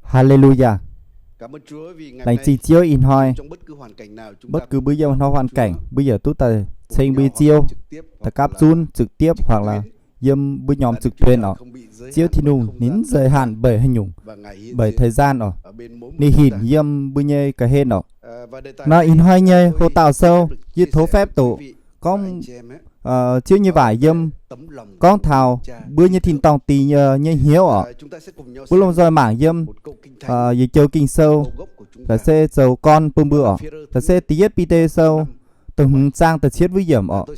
Haleluyaa. Laengz zingh Ziouv ih hnoi, bất cứ mbuo yiem haaix norm hoàn cảnh, mbuo yaac duqv daaih ceng mbuo nyei Ziouv, daaih gapv zunv trực tiếp hoặc là yiem mbuo norm trực tuyến oc. Ziouv Tin-Hungh ninh mv giới hạn bởi haaix nyungc, bởi thời gian oc. Ninh hinc yiem mbuo nyei ga'hlen oc. Nor ih hnoi nyei Hô Taux Sou, yie tov phép doqc gorngv Ziouv nyei waac yiem gorngv taux mbuo nyei tin-dorngh dingc nyei hnyouv oc. Mbuo lomh nzoih mangc yiem yietc joux Ging-Sou, laaix se zoux gorn bun mbuo oc. Laaix se Da'yietv Bide Sou da'hmz zaang da'cietv wuov yiemc oc.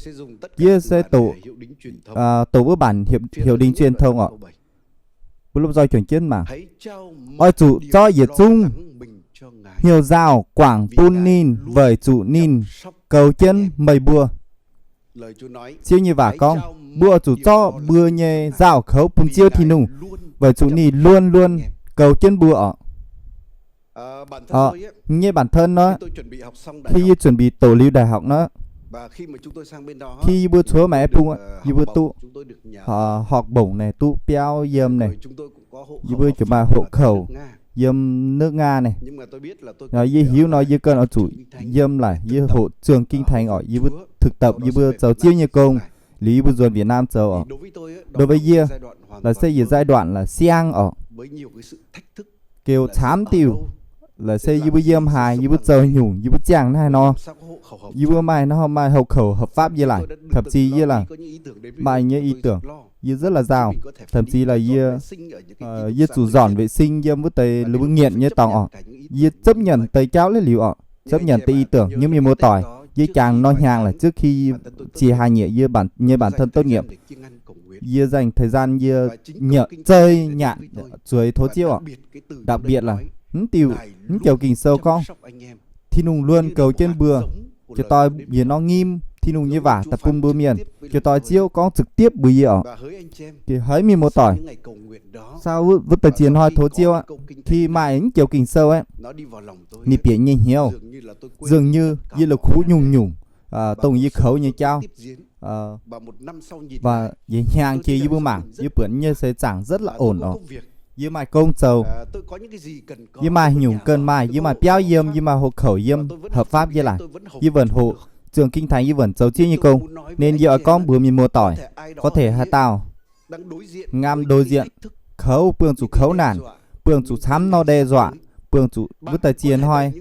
Yie se doqc, doqc wuov bản Hiệu Đính Truyền Thông oc. Mbuo lomh nzoih juangc jienv mangc. Oix zuqc zorqv yietc zungv hnyouv nzaaux guangc bun ninh weic zuqc ninh goux jienv meih mbuo. Ziouv nyei waac gorngv, mbuo oix zuqc zorqv mbuo nyei nzaaux koux bun Ziouv Tin-Hungh, weic zuqc ninh luôn luôn goux jienv mbuo oc. Nyei bản thân nor, khi yie chuẩn bị doqc liuz đại học nor, khi yie mbuo cuotv maiv bung, yie mbuo duqv học bổng naaic, duqv biauv yiem naaic, yie mbuo juqc maaih hộ khẩu yiem nước Nga naaic. Yie hiuv nor yie ganh oix zuqc yiem laic yie hoqc Trường Kinh Thánh oc, yie mbuo thực tập, yie mbuo zoux Ziouv nyei gong, liuz yie mbuo nzuonx Việt Nam zoux oc. Đối với yie, laaix se yietc giai đoạn là siang oc. Geux camv diuh, laaix se yie mbuo yiem haaix, yie mbuo zoux nyungc, yie mbuo ziangh naaiv haaix nor, yie mbuo maaih nor maaih hộ khẩu hợp pháp yie laic, thậm chí yie laic maaih nyei ý tưởng, yie rất là giàu, thậm chí là yie, yie zuqc dọn vệ sinh yiem wuov deix lv nyienc nyei dorngx oc. Yie chấp nhận deix jauv laiv liuz oc, chấp nhận deix ý tưởng, nhưng mienh muoz-doic, yie jangx nor hnyangx laic, trước khi ziex hai nghìn yie bản, nyei bản thân tốt nghiệp, yie dành thời gian yie nyiemc zei nyanc zueiz tov Ziouv oc. Đặc biệt là mv diuh, mv joux Ging-Sou gorngv Tin-Hungh luôn goux jienv mbuo. Jiex doix yietc norm nyim Tin-Hungh nyei waac daaih bun mbuo mienh, jiex doix Ziouv gorngv trực tiếp mbuox yie oc. Haiz mienh muoz-doic, sau wuov deix ziex hnoi tov Ziouv aqv, khi maaih mv joux Ging-Sou aqv, ninh bieqc nyei hnyouv, dường như yie la'kuqv nyungc-nyungc dongh yie koux nyei jauv. Yie hnyangx jiex yie mbuo mangc, yie buatc nyei seix zaangc rất là ổn oc. Yie maaih gong zoux, yie maaih nyungc ganh maaih, yie maaih biauv yiem, yie maaih hộ khẩu yiem, hợp pháp yie laic, yie vẫn hoqc Trường Kinh Thánh, yie vẫn zoux Ziouv nyei gong. Nên yie oix gorngv mbuox mienh muoz-doic, có thể haaix dauh ngam đối diện, kouv, buangh zuqc kouv naanc, buangh zuqc camv nor đe dọa, buangh zuqc wuov deix ziex hnoi,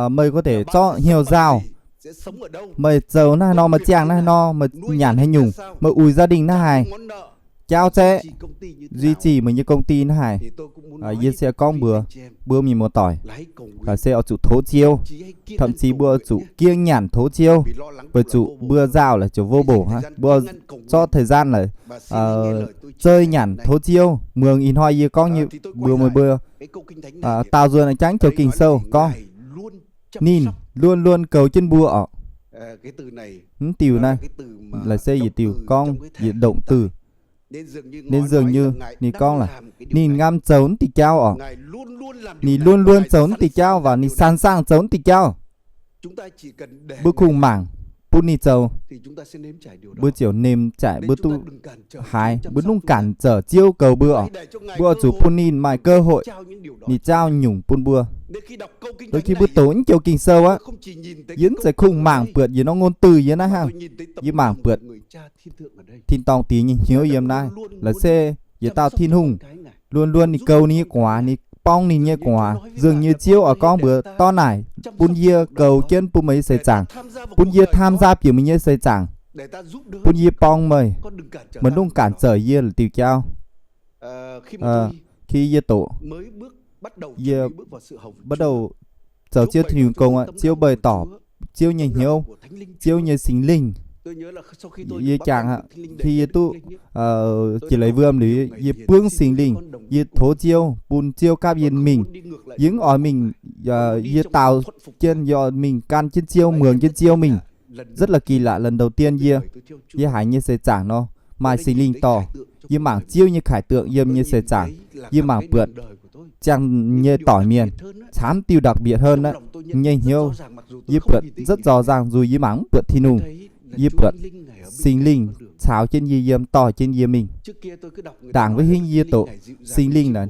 meih có thể zorqv hnyouv nzauh, meih zoux naaiv haaix nor, meih ziangh naaiv haaix nor, meih nyanc haaix nyungc, meih uix gia đình naaiv haaix, jauv zaeqv, duy trì meih nyei công ty naaiv haaix. Yie se gorngv mbuox, mbuox mienh muoz-doic, se oix zuqc tov Ziouv, thậm chí mbuo zuqc gieng nyanc tov Ziouv, weic zuqc mbuo nzauh laic ziouc vô bổ aqv. Mbuo zorqv thời gian laic zei nyanc tov Ziouv. Muangx ih hnoi yie gorngv nyei mbuox meih mbuo, daaux nzuonx jangv joux Ging-Sou gorngv ninh luôn luôn goux jienv mbuo oc. Mv diuh naaiv, laaix se yietc diuh gorngv yietc động từ. Nên dường như ninh gorngv laaix ninh ngam zoux mv diuh jauv oc. Ninh luôn luôn zoux mv diuh jauv và ninh sẵn sàng zoux mv diuh jauv. Mbuo kungx mangc bun ninh zoux, mbuo ziouc nemmc jaic mbuo duqv haiz, mbuo mv dungx cản trở Ziouv goux mbuo oc. Mbuo oix zuqc bun ninh maaih cơ hội, ninh jauv nyungc bun mbuo. Đôi khi mbuo doqc mv joux Ging-Sou aqv, yie mv zeiz kungx mangc buatc yietc norm ngôn từ yiem naaiv hnangv. Yie mangc buatc tin-dorngh diex nyei hnyouv yiem naaiv. Laaix se yietc dauh Tin-Hungh luôn luôn ninh goux ninh nyei guaax, ninh borng ninh nyei guaax. Dường như Ziouv oix gorngv mbuox dorv naaic bun yie goux jienv bun meih nyei seix zaangc, bun yie tham gia bieqc meih nyei seix zaangc, bun yie borng meih. Meih mv dungx cản trở yie la'diuh jauv. Khi yie doqc, yie bắt đầu zoux Ziouv Tin-Hungh gong aqv, Ziouv bày tỏ Ziouv nyei hnyouv, Ziouv nyei Singx Lingh. Yie jangx aqv, khi yie duqv jiex leiz wuom liuz, yie buangv Singx Lingh, yie tov Ziouv, bun Ziouv gapv yie mingh. Yie mv oix mingh, yie daaux jienv, yie oix mingh gan jienv Ziouv, muangx jienv Ziouv mingh. Rất là kỳ lạ, lần đầu tiên yie, yie haiz nyei seix zaangc nor, maaih Singx Lingh dorh, yie mangc Ziouv nyei khải tượng yiem nyei seix zaangc, yie mangc buatc ziangh nyei doic mienh, camv diuh đặc biệt hơn aqv. Nyei hnyouv, yie buatc rất rõ ràng, dù yie mangc mv buatc Tin-Hungh, yie buatc Singx Lingh caux jienv yie yiem, dorh jienv yie mingh. Ndaangc wuov hingv yie doqc Singx Lingh naaic,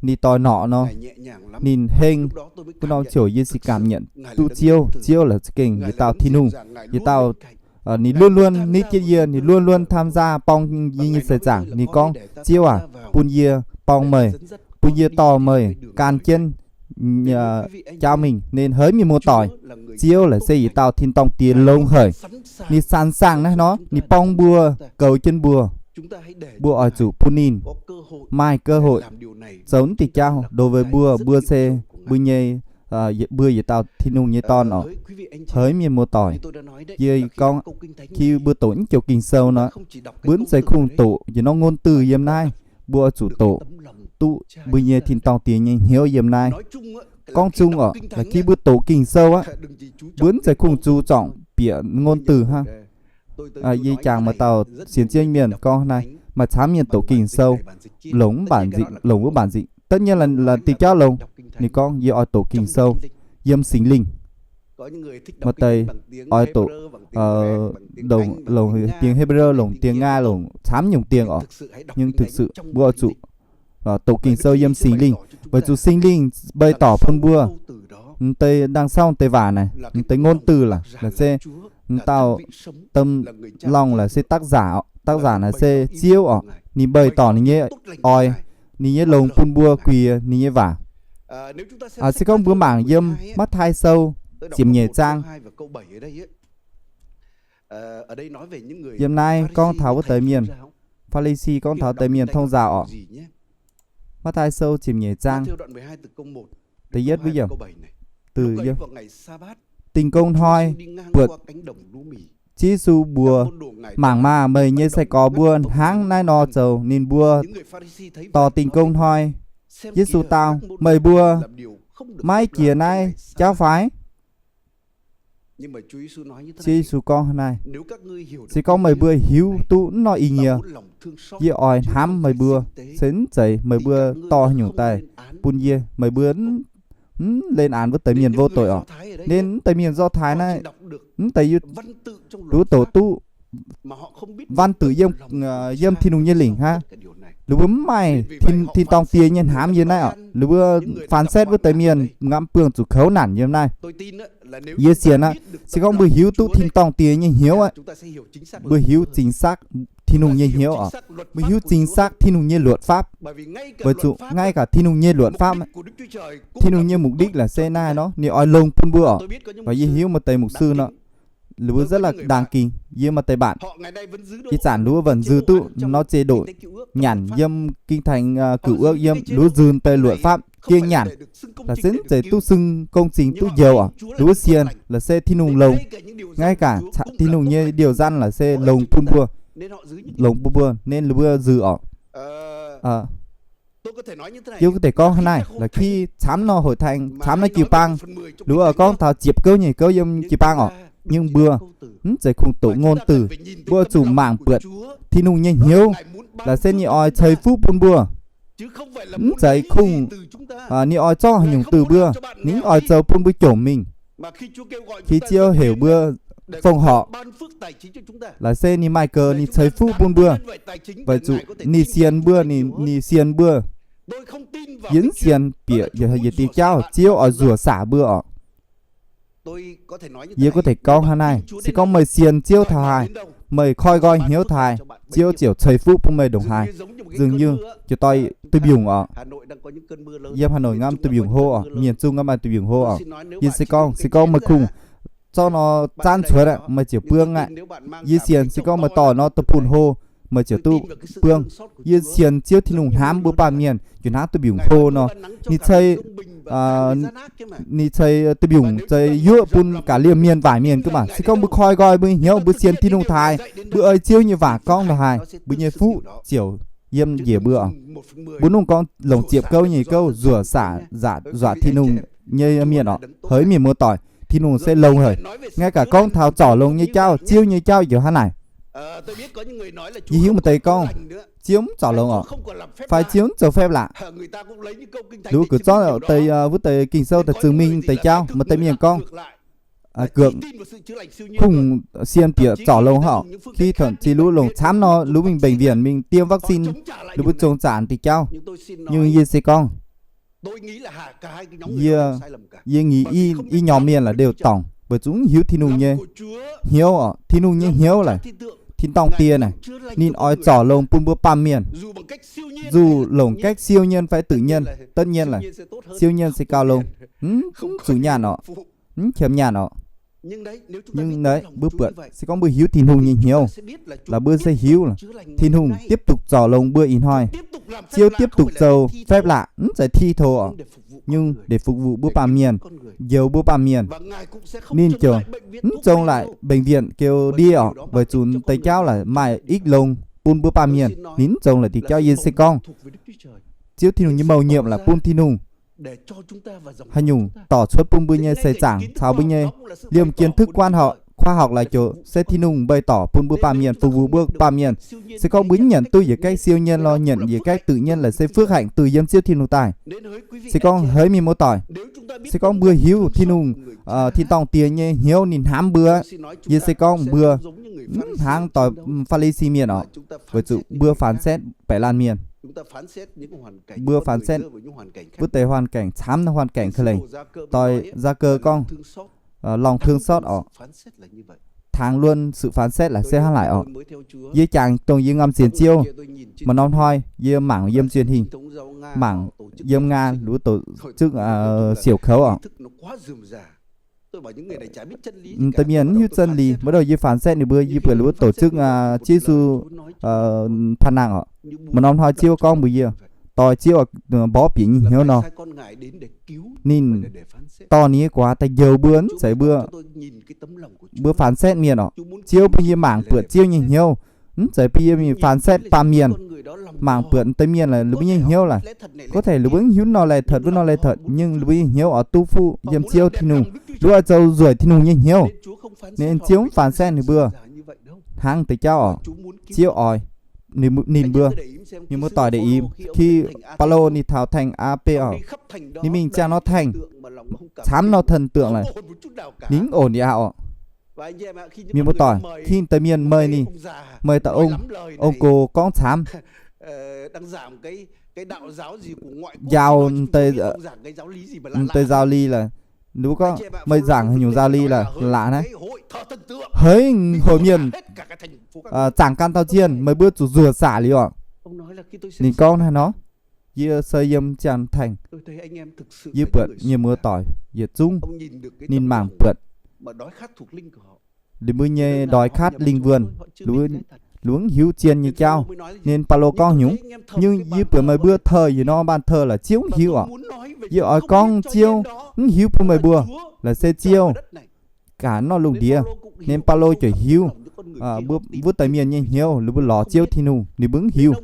ninh doix norqc nor, ninh heng. Wuov norm ziouc yie se cảm nhận duqv Ziouv, Ziouv laaix za'gengh yietc dauh Tin-Hungh, yietc dauh, ninh luôn luôn nitv jienv yie, ninh luôn luôn tham gia borng yie nyei seix zaangc. Ninh gorngv, Ziouv aac, bun yie borng meih, bun yie dorh meih gan jienv jaau mingh. Ninh haiz mienh muoz-doic, Ziouv laaix se yietc dauh tin-dorngh Diex longx haic. Ninh sẵn sàng naaiv nor, ninh borng mbuo, goux jienv mbuo. Mbuo oix zuqc bun ninh maaih cơ hội zoux naaiv diuh jauv. Đối với mbuo, mbuo se mbuo nyei, mbuo yietc dauh Tin-Hungh nyei dorn oc. Haiz mienh muoz-doic, yie gorngv, khi mbuo doqc naaiv joux Ging-Sou nor, mbuo mv zeiz kungx doqc yietc norm ngôn từ yiem naaiv. Mbuo oix zuqc doqc duqv mbuo nyei tin-dorngh Diex nyei hnyouv yiem naaiv. Gorngv zung oc, laaix khi mbuo doqc Ging-Sou aqv, mbuo mv zeiz kungx zuqc zorngc bieqc ngôn từ hnangv. Yie jangx maaih dauh sienx Ziouv mienh gorngv naaiv, maaih camv mienh doqc Ging-Sou longc wuov bản dịch, longc wuov bản dịch. Tất nhiên là, là diuh jauv longx. Ninh gorngv, yie oix doqc Ging-Sou yiem Singx Lingh. Maaih deix oix doqc, longc, longc tiếng Hebrew, longc tiếng Nga, longc camv nyungc tiếng oc. Nhưng thực sự mbuo oix zuqc doqc Ging-Sou yiem Singx Lingh, weic zuqc Singx Lingh bày tỏ bun mbuo, mv deix đằng sau deix waac naaic, mv deix ngôn từ laaix, laaix se mv dauh tâm lòng laaix se tác giả, tác giả naaic se Ziouv oc. Ninh bày tỏ ninh nyei oix, ninh nyei longx bun mbuo guiex ninh nyei waac. Se gorngv mbuo mangc yiem Matv^tai Sou ziepc nyeic zaang, yiem naaiv gorngv taux wuov deix mienh, Pha-li-si gorngv taux deix mienh thông gia oc. Matv^tai Sou ziepc nyeic zaang, da'yietv wuov yiemc, từ yiem, Dingh Gong Hnoi, buatc Ziouv Yesu mbuox, Mangc maah! Meih nyei sai-gorx mbuo hnangv naaiv nor zoux. Ninh mbuo dorh Dingh Gong Hnoi. Yesu dau, Meih mbuo maiv jiex naaiv jauv fai? Ziouv Yesu gorngv naaiv, Se gorngv meih mbuo hiuv duqv naaiv norm ih nyiex, yie oix hnamv meih mbuo, se mv zeiz meih mbuo dorh nyungc daaih bun yie, meih mbuo mv lên án wuov deix mienh vô tội oc. Nên mv deix mienh Do Thái naaiv, mv deix, duqv doqc duqv văn tự yiem, yiem Tin-Hungh nyei lingc hnangv. Ninh mbuo mv maaih tin, tin-dorngh Diex nyei hnamv yiem naaiv oc. Ninh mbuo phán xét wuov deix mienh ngắm buông zuqc kouv nản yiem naaiv. Yie sienx aqv, se gorngv mbuo hiuv duqv tin-dorngh Diex nyei hnyouv aqv, mbuo hiuv chính xác Tin-Hungh nyei hnyouv oc. Mbuo hiuv chính xác Tin-Hungh nyei luật pháp. Weic zuqc ngay cả Tin-Hungh nyei luật pháp, Tin-Hungh nyei mục đích laaix se naaiv nor, ninh oix longx bun mbuo oc. Yie hiuv maaih deix mục sư nor, ninh mbuo rất là đáng kính, yie maaih deix bạn, ih zanc ninh mbuo vẫn giữ duqv nor chế độ nyanc yiem Kinh Thánh, Cựu Ước, yiem ninh mbuo giữ deix luật pháp kiêng nyanc. Laaix se mv zeiz duqv xưng công chính duqv njoux oc. Ninh mbuo sienx laaix se Tin-Hungh longx, ngay cả Tin-Hungh nyei điều răn laaix se longx bun mbuo, longx bun mbuo nên ninh mbuo giữ oc. Yie có thể gorngv hnangv naaiv, laaix khi camv nor hội thánh, camv nor jiu-baang, ninh mbuo gorngv taux ziepc gouv nyei gouv yiem jiu-baang oc. Nhưng mbuo mv zeiz kungx doqc ngôn từ. Mbuo zuqc mangc buatc Tin-Hungh nyei hnyouv, laaix se ninh oix ceix fuqv bun mbuo. Mv zeiz kungx ninh oix zorqv haaix nyungc từ mbuo, ninh mv oix zoux bun mbuo jomc mingh. Khi Ziouv heuc mbuo fongc horc, laaix se ninh maaih geux ninh ceix fuqv bun mbuo, weic zuqc ninh sienx mbuo, ninh, ninh sienx mbuo. Yie mv sienx bieqc yietc diuh jauv, Ziouv oix nzuoqc saac mbuo oc. Yie có thể gorngv hnangv naaiv, se gorngv meih sienx Ziouv taux haaix, meih koi nqoi hnyouv taux haaix, Ziouv ziouc ceix fuqv bun meih ndongc haaix. Dường như jiex doix duih mbiungc oc. Yiem Hà Nội ngắm duih mbiungc hlo oc, miền Trung ngắm maaih duih mbiungc hlo oc. Yie se gorngv, se gorngv meih kungx zorqv nor zanv cuotv aqv, meih ziouc buangv aqv. Yie sienx se gorngv meih dorh nor deic-bung hlo, meih ziouc duqv buangv. Yie sienx Ziouv Tin-Hungh hnamv mbuo baamh mienh jiex hnangv duih mbiungc hlo nor. Ninh ceix, ninh ceix duih mbiungc ceix yuoqv bun gaax liemh mienh waaic mienh gaax maah. Se gorngv mbuo koi nqoi mbuo hnyouv, mbuo sienx Tin-Hungh taux haaix, mbuo ei Ziouv nyei waac gorngv taux haaix, mbuo nyei fuqv ziouc yiem njiec mbuo oc. Mbuo nungc gorngv longc ziepc gouv nyei gouv nzuoqc saac, nzuoqc Tin-Hungh nyei mienh oc. Haiz mienh muoz-doic, Tin-Hungh se longx haic. Ngay cả gorngv taux zorc longx nyei jauv, Ziouv nyei jauv yaac hnangv naaic. Yie hiuv maaih deix gorngv, Ziouv mv zorc longx oc, fai Ziouv mv zoux phép lạ. Ninh mbuo zorqv deix, wuov deix Ging-Sou daaih chứng minh deix jauv. Maaih deix mienh gorngv, Kungx sienx bieqc zorc longx haic. Khi taux zinh luv longc camv nor, luv mingh bệnh viện mingh tiêm vaccine, luv mbuo zong zaanc diuh jauv. Nhưng yie se gorngv, yie, yie ngii i, i nyorm mienh la'deu dorngc weic zuqc mv hiuv Tin-Hungh nyei hnyouv oc. Tin-Hungh nyei hnyouv laaix, tin-dorngh die naaic, ninh oix zorc longx bun mbuo baamh mienh. Dù longc cách siêu nhiên fai tự nhiên, tất nhiên là siêu nhiên se gauh longx, mv zuqc nyaanh oc, mv qiemx nyaanh oc. Nhưng mbuo buatc se gorngv mbuo hiuv Tin-Hungh nyei hnyouv, laaix mbuo se hiuv Tin-Hungh tiếp tục zorc longx mbuo ih hnoi. Ziouv tiếp tục zoux phép lạ, mv zeiz thi thố oc, nhưng để phục vụ mbuo baamh mienh, njoux mbuo baamh mienh. Ninh ziouc mv zong laaic bệnh viện kêu đi oc, weic zuqc deix jauv laaix maaih ích lông bun mbuo baamh mienh. Ninh mv zong laaic diuh jauv. Yie se gorngv, Ziouv Tin-Hungh nyei mầu nhiệm laaix bun Tin-Hungh haaix nyungc dorh cuotv bun mbuo nyei seix zaangc caux mbuo nyei liemh kiến thức quan học, khoa học laaix ziouc se Tin-Hungh bày tỏ bun mbuo baamh mienh, phục vụ mbuo baamh mienh. Se gorngv mbuo nyienc duqv yietc cách siêu nhiên lorh, nyienc yietc cách tự nhiên laaix se phước hạnh từ yiem Ziouv Tin-Hungh daaih. Se gorngv haiz mienh muoz-doic, se gorngv mbuo hiuv Tin-Hungh, tin-dorngh die nyei hnyouv ninh hnamv mbuo, yie se gorngv mbuo mv hnangv doix Pha-li-si mienh oc, weic zuqc mbuo phán xét beiv laanh mienh. Mbuo phán xét wuov deix hoàn cảnh camv, hoàn cảnh kơ lengc. Doix Gia-cơ gorngv, lòng thương xót oc, tháng luôn sự phán xét laaix se hnangv laaic oc. Yie jangx dongh yie ngamv sienx Ziouv, maaih norm hnoi yie mangc yiem truyền hình, mangc yiem Nga luv tổ chức siouc kouv oc. Deix mienh mv hiuv chân lý, maiv douh yie phán xét ninh mbuo, yie buatc luv tổ chức Ziouv Yesu panh nangh oc. Maaih norm hnoi Ziouv gorngv mbuox yie, doix Ziouv mborqv bieqc nyei hnyouv nor, ninh dorh ninh nyei guaax daaih njoux mbuo, mv zeiz mbuo, mbuo phán xét mienh oc. Ziouv bun yie mangc buatc Ziouv nyei hnyouv, mv zeiz bun yie mingh phán xét baamh mienh. Mangc buatc deix mienh laaix, ninh mbuo nyei hnyouv laaix, có thể ninh mbuo hiuv nor laih thật, wuov nor laih thật, nhưng ninh mbuo nyei hnyouv oix duqv fuqv yiem Ziouv Tin-Hungh, ninh mbuo oix zoux nzueic Tin-Hungh nyei hnyouv. Nên Ziouv mv phán xét ninh mbuo hnangv deix jauv oc. Ziouv oix ninh mbuo, mienh muoz-doic để ý, khi Baulo ninh taux thành Áp-pê oc, ninh mingh ziangh nor thành, camv nor thần tượng laaix, ninh mv ổn aqv oc. Mienh muoz-doic, khi deix mienh mời ninh, mời taux ong, ong-gox gorngv camv, njaaux deix giáo lý laaix, ninh mbuo gorngv meih giảng haaix nyungc giáo lý laaix la'laqc naaiv, heix hội mienh giảng gan tau jienh, meih mbuo zuqc nzuoqc saac liuz oc. Ninh gorngv naaiv nor, yie se yiem ziangh thành, yie buatc mienh muoz-doic yietc zungv, ninh mangc buatc ninh mbuo nyei đói khát linh hồn, ninh mbuo hiuv zien nyei jauv. Nên Baulo gorngv nyungc, nhưng yie buatc meih mbuo thời yie nor, bàn thờ laaix Ziouv mv hiuv oc. Yie oix gorngv Ziouv mv hiuv bun meih mbuo, laaix se Ziouv ganh nor lungh ndiev. Nên Baulo ziouc hiuv wuov deix mienh nyei hnyouv, ninh mbuo lorz Ziouv Tin-Hungh, ninh mbuo mv hiuv.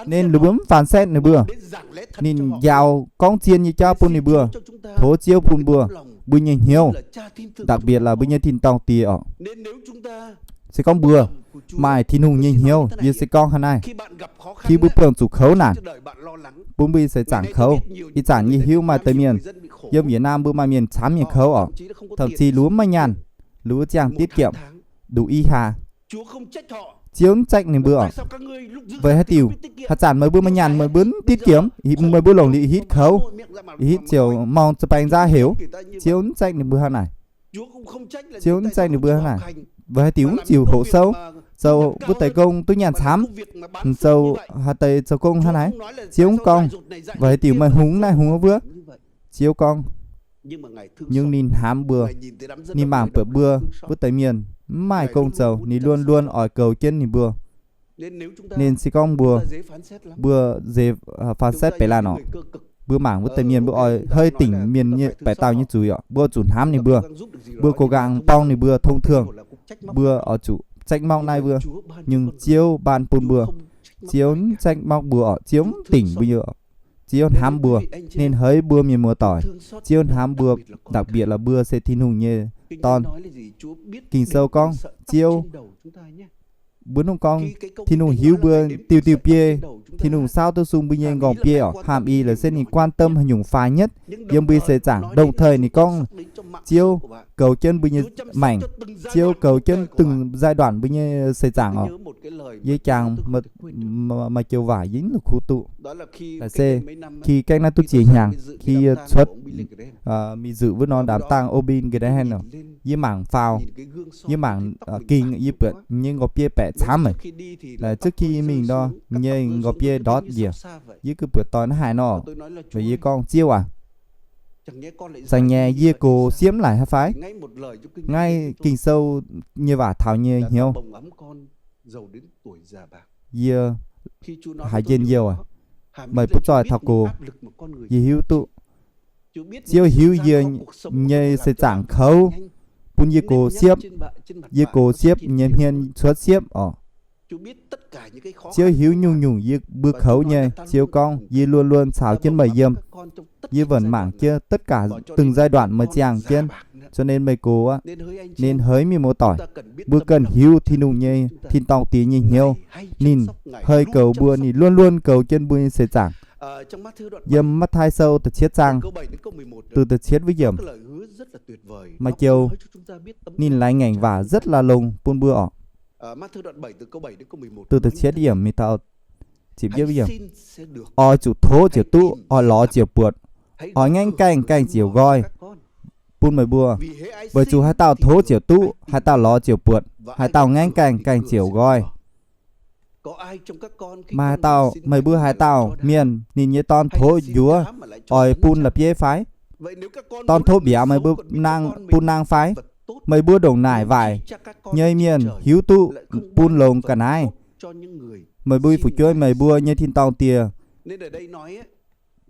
Nên ninh mbuo mv phán xét ninh mbuo. Ninh njaaux gorngv zien nyei jauv bun ninh mbuo, tov Ziouv bun mbuo, mbuo nyei hnyouv, đặc biệt là mbuo nyei tin-dorngh die oc. Se gorngv mbuo maaih Tin-Hungh nyei hnyouv, yie se gorngv hnangv naaiv, khi mbuo buangh zuqc kouv naanc, bun mbuo nyei seix zaangc kouv. Ih zanc yie hiuv maaih deix mienh yiem Việt Nam mbuo maaih mienh camv nyei kouv oc. Thậm chí luov maiv nyaanh, luov ziangh tiết kiệm đủ i hlaax. Ziouv mv zaeqv ninh mbuo oc. Weic haaix diuc haaix zanc meih mbuo maaih nyaanh meih mbuo mv tiết kiệm, meih mbuo longc liuz ih hitv kouv, ih hitv ziouc mong za'baeng nzaav heuc. Ziouv mv zaeqv ninh mbuo hnangv naaic. Ziouv mv zaeqv ninh mbuo hnangv naaic. Weic haaix diuc mv ziux hopv souv, zoux wuov deix gong duqv nyaanh camv, zoux haaix deix zoux gong hnangv naaic. Ziouv mv gorngv, weic haaix diuc meih hungx naaiv hungx wuov? Ziouv gorngv, nhưng ninh hnamv mbuo. Ninh mangc buatc mbuo wuov deix mienh mv maaih gong zoux, ninh luôn luôn oix goux jienv ninh mbuo. Nên se gorngv mbuo, mbuo giấy phán xét beiv laanh oc, mbuo mangc wuov deix mienh mbuo oix hơi tỉnh mienh nyei baeqc dauh nyei zuiz oc, mbuo zuqc hnamv ninh mbuo. Mbuo cố gắng幫ninh mbuo thông thường, mbuo oix zuqc zaeqv mauv naaiv wuov, nhưng Ziouv ban bun mbuo. Ziouv mv zaeqv mauv mbuo oc, Ziouv mv tỉnh mbuo. Ziouv hnamv mbuo, nên hỡi mbuo mienh muoz-doic, Ziouv hnamv mbuo, đặc biệt là mbuo se Tin-Hungh nyei dorn. Ging-Sou gorngv Ziouv Mbuo nungc gorngv Tin-Hungh hiuv mbuo diuh diuh biei. Tin-Hungh saauv duqv sung mbuo nyei nqorngv biei oc. Hàm i laaix se ninh quan tâm haaix nyungc faix nhất yiem mbuo nyei seix zaangc. Đồng thời ninh gorngv Ziouv goux jienv mbuo nyei maengc. Ziouv goux jienv từng giai đoạn mbuo nyei seix zaangc oc. Yie jangx maaih joux waac yie la'kuqv duqv. Laaix se khi gaengh naaiv duqv ziex hnyangx, khi yie cuotv mingh nzipc wuov norm đám tang Open Grenada, yie mangc faaux, yie mangc ging, yie buatc nyei nqorngv biei baeqc camv meih. Laaix trước khi mingh nor, nyei nqorngv biei ndortv njiec. Yie ganh buatc doix naaiv haaix nor. Yie gorngv, Ziouv aac, za'gengh yie gox siemv laic haaix fai? Naaiv Ging-Sou nyei waac taux nyei hnyouv. Yie haiz njien-youh aac, meih butv zoih taux gox. Yie hiuv duqv Ziouv hiuv yie nyei seix zaangc kouv, bun yie gox siepv. Yie gox siepv nyei hmien cuotv siepv oc. Ziouv hiuv nyungc-nyungc yie mbuo kouv nyei. Ziouv gorngv, Yie luôn luôn caux jienv meih yiem. Yie vẫn mangc jienv tất cả từng giai đoạn meih ziangh jienv, cho nên meih gox aqv. Nên hỡi mienh muoz-doic, mbuo cần hiuv Tin-Hungh nyei, tin-dorngh Diex nyei hnyouv. Ninh hei goux mbuo, ninh luôn luôn goux jienv mbuo nyei seix zaangc. Yiem Matv^taai Sou da'cietv zaang, từ da'cietv wuov yiemc, maaih joux ninh laengz ngaengc waac rất là longx bun mbuo oc. Từ da'cietv yiemc mingh taux ziepc yietv yiemc. Oix zuqc tov ziouc duqv, oix lorz ziouc buatc, oix ngaengv gaengh gaengh ziouc nqoi bun meih mbuo. Weic zuqc haaix dauh tov ziouc duqv, haaix dauh lorz ziouc buatc, haaix dauh ngaengv gaengh gaengh ziouc nqoi. Maaih haaix dauh, meih mbuo haaix dauh mienh ninh nyei dorn tov njuov, oix bun la'bieiv fai? Dorn tov mbiauz, meih mbuo bun nangh fai? Meih mbuo ndongc naaic waaic nyei mienh hiuv duqv bun longx ga'naaiv. Meih mbuo fu'jueiv, meih mbuo nyei tin-dorngh Diex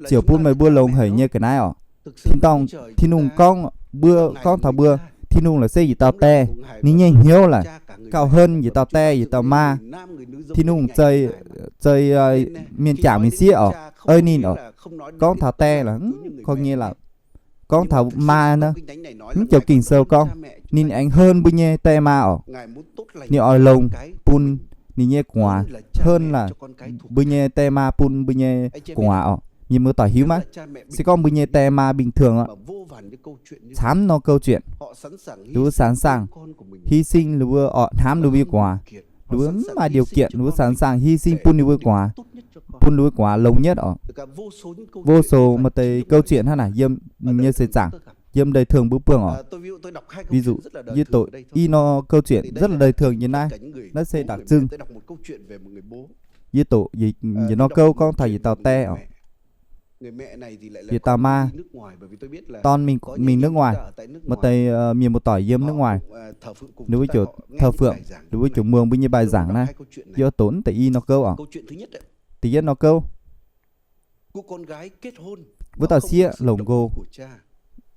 ziouc bun meih mbuo longx haic nyei ga'naaiv oc. Tin-dorngh, Tin-Hungh gorngv, mbuo gorngv taux mbuo, Tin-Hungh laaix se yietc dauh die, ninh nyei hnyouv laaix gauh hơn yietc dauh die yietc dauh maa. Tin-Hungh zei, zei mienh jangc mienh sieqv oc, ei ninh oc. Gorngv taux die laaix, gorngv nyei laaix, gorngv taux maa nor, mv joux Ging-Sou gorngv ninh aengx hơn mbuo nyei die maa oc. Ninh oix longx bun ninh nyei gu'nguaaz hơn laaix mbuo nyei die maa bun mbuo nyei gu'nguaaz oc. Mienh muoz-doic hiuv maiv? Se gorngv mbuo nyei die maa bình thường oc, camv norm câu chuyện, ninh mbuo sẵn sàng hy sinh ninh mbuo oc, hnamv ninh mbuo nyei gu'nguaaz. Ninh mbuo mv maaih điều kiện, ninh mbuo sẵn sàng hy sinh bun ninh mbuo gu'nguaaz, bun ninh mbuo gu'nguaaz longx nhất oc. Vô số maaih deix câu chuyện hnangv naaic yiem nyei seix zaangc, yiem đời thường mbuo buangh oc. Ví dụ, yie doqc i norm câu chuyện rất là đời thường nyei naaiv, naaiv se đặc trưng. Yie doqc yietc norm gouv gorngv taux yietc dauh die oc. Yietc dauh maa, dorn mingh, mingh nước ngoài. Maaih deix mienh muoz-doic yiem nước ngoài, ninh mbuo ziouc thờ phượng, ninh mbuo ziouc muangx mbuo nyei bài giảng naaiv. Yie doqc mv deix i norm gouv oc. Da'yietv norm gouv, wuov dauh sieqv longc nqox,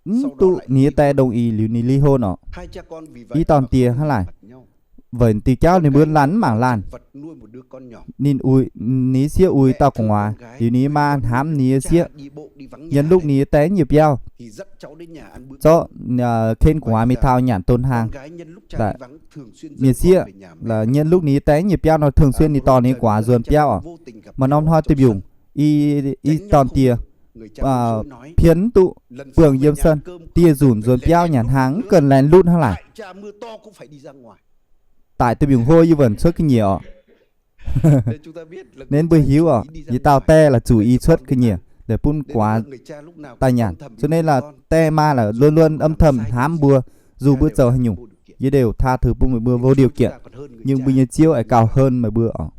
mv duqv ninh nyei die đồng ý liuz ninh ly hôn oc. I dorn diex hnangv laaic, weic diuh jauv ninh mbuo laanh mv mangc laanh. Ninh uix, ninh sieqv uix dauh gu'nguaaz, liuz ninh maa hnamv ninh nyei sieqv, nhân lúc ninh nyei die nyieh biauv, zorqv ken gu'nguaaz mingh taux nyanc tôn hlang. Ninh sieqv, nhân lúc ninh nyei die nyieh biauv nor thường xuyên ninh dorh ninh nyei gu'nguaaz nzuonx biauv oc. Maaih norm hnoi deic-mbiungc, i, i dorn diex pien mv duqv buangh yiem sân, dieh nzunc nzuonx biauv nyanc hlang mv ganh laengz lutv hnangv laaic. Daic deic-mbiungc hlo yie vẫn cuotv ga'nyiec oc. Nên mbuo hiuv oc, yietc dauh die laaix zuqc i cuotv ga'nyiec, laaix bun gu'nguaaz daaih nyanc. Cho nên là die maa laaix luôn luôn âm thầm hnamv mbuo, dù mbuo zoux haaix nyungc, yie đều tha thứ bun meih mbuo vô điều kiện. Nhưng mbuo nyei Ziouv aengx gauh hơn meih mbuo oc.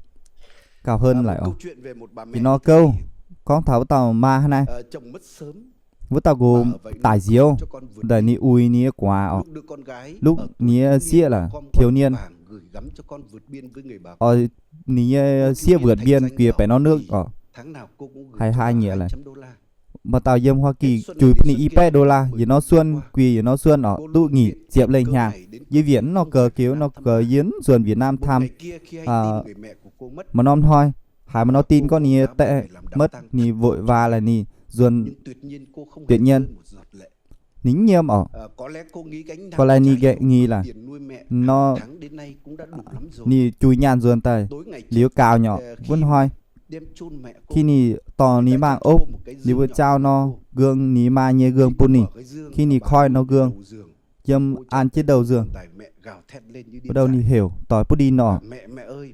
Gauh hơn laic oc. Yietc norm gouv gorngv taux wuov dauh maa hnangv naaiv. Wuov dauh nqox daic nziouv, daaih ninh uix ninh nyei gu'nguaaz oc. Lúc ninh nyei sieqv laaix thiếu niên, ninh nyei sieqv vượt biên quiz baeqc norm nước oc, hai hai nyiec laic. Maaih dauh yiem Hoa Kỳ juix bun ninh i baeqv đô la, yietc norm suon quiz yietc norm suon oc, duqv nyic ziepc lengh hnyangx. Yie wietc mv norm gouv, geuv norm gouv, yie mv nzuonx Việt Nam thăm. Maaih norm hnoi haiz maaih norm tin gorngv ninh nyei die motv, ninh vội vàng laic ninh nzuonx tuyệt nhiên. ninh mv nyiemv orqc. Có lẽ ninh nghĩ là nor ninh jui nyaanh nzuonx daaih liuz gaux nyei orqc. Wuov hnoi khi ninh dorh ninh maa ov, ninh mbuo jauv nor gương, ninh maa nyei gương bun ninh. Khi ninh koi nor gương, yiem an jienv ndouh nzường, wuov dauh ninh heuc doix butv đin orqc,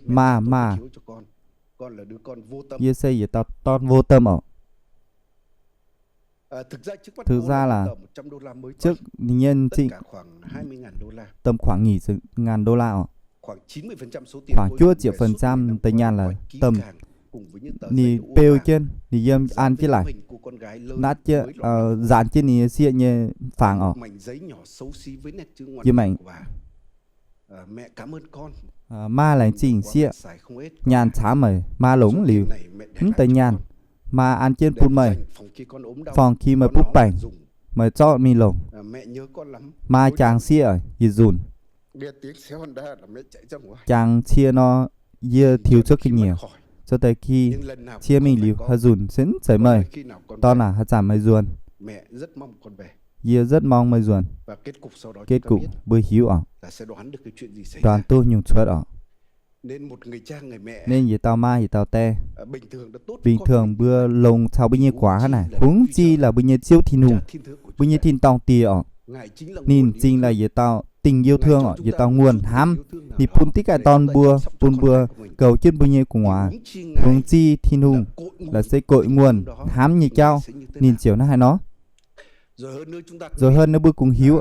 maa, maa, yie se yietc dauh dorn vô tâm orqc. Thực ra là trước ninh nyei m'zing tầm khoảng nghỉ ngàn đô la orqc. Khoảng juov ziepc phần trăm deix nyaanh là tầm ninh beu jienv, ninh yiem an jienv laic, natv jienv, nzaanx jienv ninh sieqv nyei fangx orqc. Yie maengc maa laengz zingh sieqv, nyaanh camv meih maa longc mv liuz. Mv deix nyaanh maa an jienv bun meih, phòng khi meih butv baengc, meih zorqv mingh longc. Maa jangx sieqv, yie nzunc. Jangx cie nor, yie tiux cuotv ga'nyiec. Zoux deix khi cie mingh liuz haih nzunc se mv zeiz meih. Dorn aac, haaix zanc meih nzuonx? Yie rất mong meih nzuonx. Kết cục mbuo hiuv orqc, đoán duqv nyungc cuotv orqc. Nên yietc dauh maa yietc dauh die, bình thường mbuo longx caux mbuo nyei guaax hnangv naaic, huống chi là mbuo nyei Ziouv Tin-Hungh, mbuo nyei tin-dorngh Die orqc. Ninh m'zing là yietc dauh tình yêu thương orqc, yietc dauh nguồn hnamv. Ninh bun diqv gaaih dorn mbuo, bun mbuo goux jienv mbuo nyei gu'nguaaz. Huống chi Tin-Hungh là se cội nguồn hnamv nyei jauv, ninh ziouc hnangv haaix nor. Nzunc haaix ninh mbuo kungx hiuv,